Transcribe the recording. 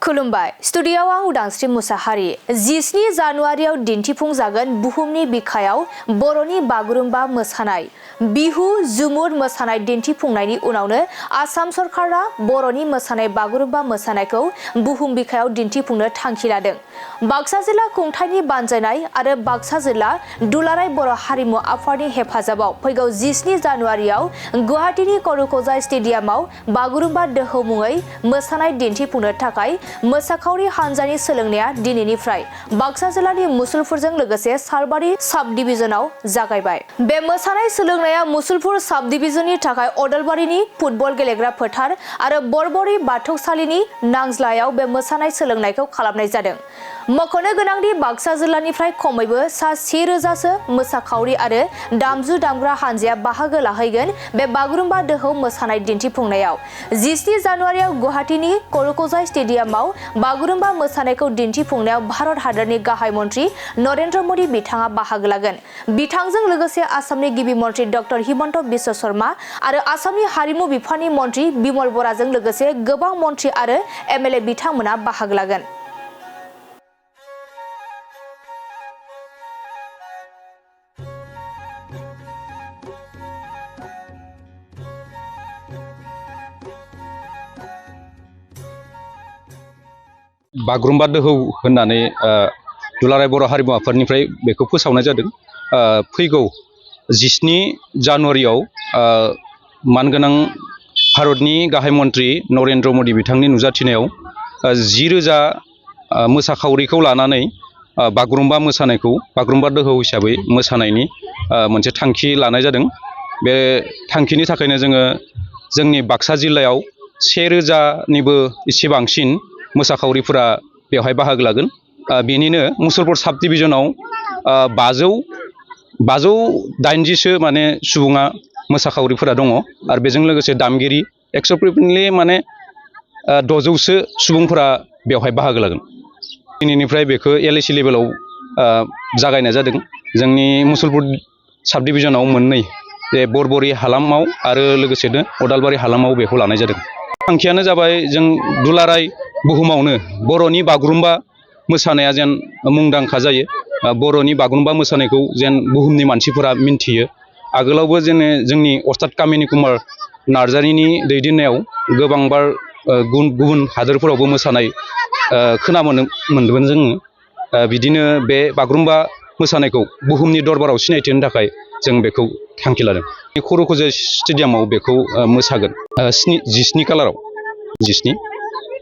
खुलुमबाय स्टुडियोआव आं उदांस्रि मुसाहारि 17 जानुवारियाव दिन्थिफुंजागोन बुहुमनि बिखायाव बर'नि बागुरुम्बा मोसानाय बिहु जुमुर मोसानाय दिन्थिफुंनायनि उनावनो आसाम सरकारा बर'नि मोसानाय बागुरुम्बा मोसानायखौ बुहुम बिखायाव दिन्थिफुंनो थांखि लादों। बाक्सा जिल्ला खुंथायनि बानजायनाय आरो बाक्सा जिल्ला दुलाराय बर' हारिमु आफादनि हेफाजाबाव फैगौ 17 जानुवारियाव गुवाहाटीनि करुख'जा स्टेडियामाव बागुरुम्बा दोहौ मुङै मोसानाय दिन्थिफुंनो थाखाय मोसाखावरि हानजानि सोलोंनाया दिनैनिफ्राय बाक्सा जिल्लानि मुसलपुरजों लोगोसे सालबारि साब डिभिजनाव जागायबाय। बे मोसानाय सोलोंनाया मुसलपुर साब डिभिजननि थाखाय अदालबारिनि फुटबल गेलेग्रा फोथार आरो बरबरि बाथौसालिनि नांज्लायाव बे मोसानाय सोलोंनायखौ खालामनाय जादों। मख'नो गोनांदि बाक्सा जिल्लानिफ्राय खमैबो सा 10,000सो मोसाखावरि आरो दामजु दामग्रा हानजाया बाहागो लाहैगोन बे बागुरुम्बा दोहौ मोसानाय दिन्थिफुंनायाव। 17 जानुवारियाव गुवाहाटीनि करुख'जा स्टेडियामाव बागुरुम्बा मोसानायखौ दिन्थिफुंनायाव भारत हादरनि गाहाय मन्त्रि नरेन्द्र मदि बिथाङा बाहागो लागोन। बिथांजों लोगोसे आसामनि गिबि मन्त्रि डक्टर हिमन्त बिश्व शर्मा आरो आसामनि हारिमु बिफाननि मन्त्रि बिमल बराजों लोगोसे गोबां मन्त्रि आरो एमएलए बिथांमोना बाहागो लागोन। बागुरुम्बा दोहौ होननानै दुलाराय बर' हारिमु आफादनिफ्राय बेखौ फोसावनाय जादों। फैगौ 17 जानुवारियाव मानगोनां भारतनि गाहाय मन्त्रि नरेन्द्र मदि बिथांनि नुजाथिनायाव 10,000 मोसाखावरिखौ लानानै बागुरुम्बा मोसानायखौ बागुरुम्बा दोहौ हिसाबै मोसानायनि मोनसे थांखि लानाय जादों। बे थांखिनि थाखायनो जोङो जोंनि बाक्सा जिल्लायाव 1,000निबो एसे बांसिन मोसाखावरिफोरा बेवहाय बाहागो लागोन। बेनिनो मुसलपुर साब डिभिजनाव 580सो माने सुबुङा मोसाखावरिफोरा दङ आरो बेजों लोगोसे दामगिरि एक्सपेक्टेडलि माने 600सो सुबुंफोरा बेवहाय बाहागो लागोन। दिनैनिफ्राय बेखौ LAC लेभेलाव जागायनाय जादों। जोंनि मुसलपुर साब डिभिजनाव मोननै जे बरबरि हालामाव आरो लोगोसेनो अदालबारि हालामाव बेखौ लानाय जादों। थांखियानो जाबाय जों दुलाराय बुहुमावनो बर'नि बागुरुम्बा मोसानाया जेन मुंदांखा जायो। बर'नि बागुरुम्बा मोसानायखौ जेन बुहुमनि मानसिफोरा मिन्थियो। आगोलावबो जोंनि अस्ताद कामिनि कुमार नार्जारिनि दैदेननायाव गोबांबार गुबुन हादोरफोरावबो मोसानाय खोनानो मोनदोंमोन जोङो। बिदिनो बे बागुरुम्बा मोसानायखौ बुहुमनि दरबाराव सिनायथि होनो थाखाय जों बेखौ थांखि लादों। करुख'जा स्टेडियामाव बेखौ मोसागोन 17 खालाराव 17